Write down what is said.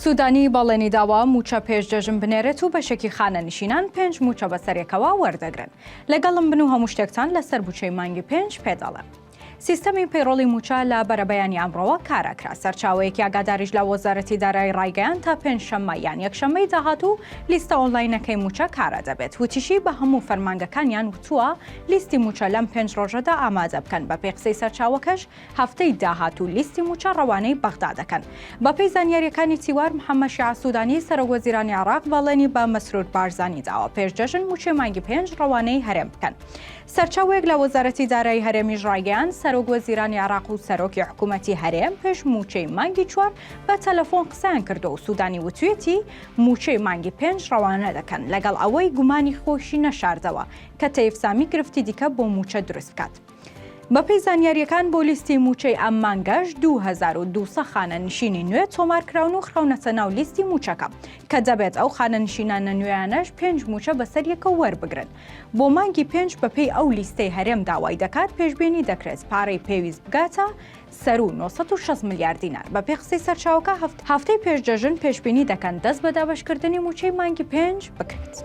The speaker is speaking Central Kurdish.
سوودانی بەڵێنی داوە مووچە پێش جەژن بنێرێت و بەشێکی خانەنشینان پێنج مووچە بەسەریەکەوە وەردەگرن. لەگەڵم بن و هەموو شتێکتان لەسەر بودجەی مانگی پێنج پێدەڵێم. سیستەمی payroll ی مووچە لە بەرەبەیانی ئەمڕۆوە کارا کرا، سەرچاوەیەکی ئاگاداریش لە وەزارەتی دارایی ڕایگەیاند تا پێنجشەممە یان یەکشەممەی داهاتوو لیستە ئۆنلاینەکەی مووچە کارا دەبێت، وتیشی بە هەموو فەرمانگەکانیان وتووە لیستی مووچە لەم پێنج ڕۆژەدا ئامادە بکەن، بەپێی قسەی سەرچاوەکەش هەفتەی داهاتوو لیستی مووچە ڕەوانەی بەغدا دەکەن. بەپێی زانیارییەکانی تیوار، محەممەد شیاع سوودانی، سەرۆکوەزیرانی عێراق بەڵێنی بە مەسرور بارزانی داوە پێش جەژن مووچەی مانگی پێنج ڕەوانەی هەرێم بکەن. سەرچاوەیەک لە وەزارەتی دارایی هەرێمیش ڕایگەیاند، سەرۆکوەزیرانی عێراق و سەرۆکی حکوومەتی هەرێم پێش مووچەی مانگی چوار بە تەلەفۆن قسەیان کردووە و سوودانی وتویەتی مووچەی مانگی پێنج ڕەوانە دەکەن، لەگەڵ ئەوەی گومانی خۆیشی نەشاردەوە کە تەیف سامی گرفتی دیکە بۆ مووچە دروست بکات. بەپێی زانیارییەکان بۆ لیستی مووچەی ئەم مانگەش 2200 خانەنشینی نوێ تۆمارکراون و خراونەتە ناو لیستی مووچەکە، کە دەبێت ئەو خانەنشینانە نوێیانەش پێنج مووچە بەسەریەکەوە وەربگرن. بۆ مانگی پێنج بەپێی ئەو لیستەی هەرێم داوای دەکات پێشبینی دەکرێت پارەی پێویست بگاتە سەروو 960 ملیار دینار. بەپێی قسەی سەرچاوەکە هەفتەی پێش جەژن پێشبینی دەکەن دەست بە دابەشکردنی مووچەی مانگی پێنج بکرێت.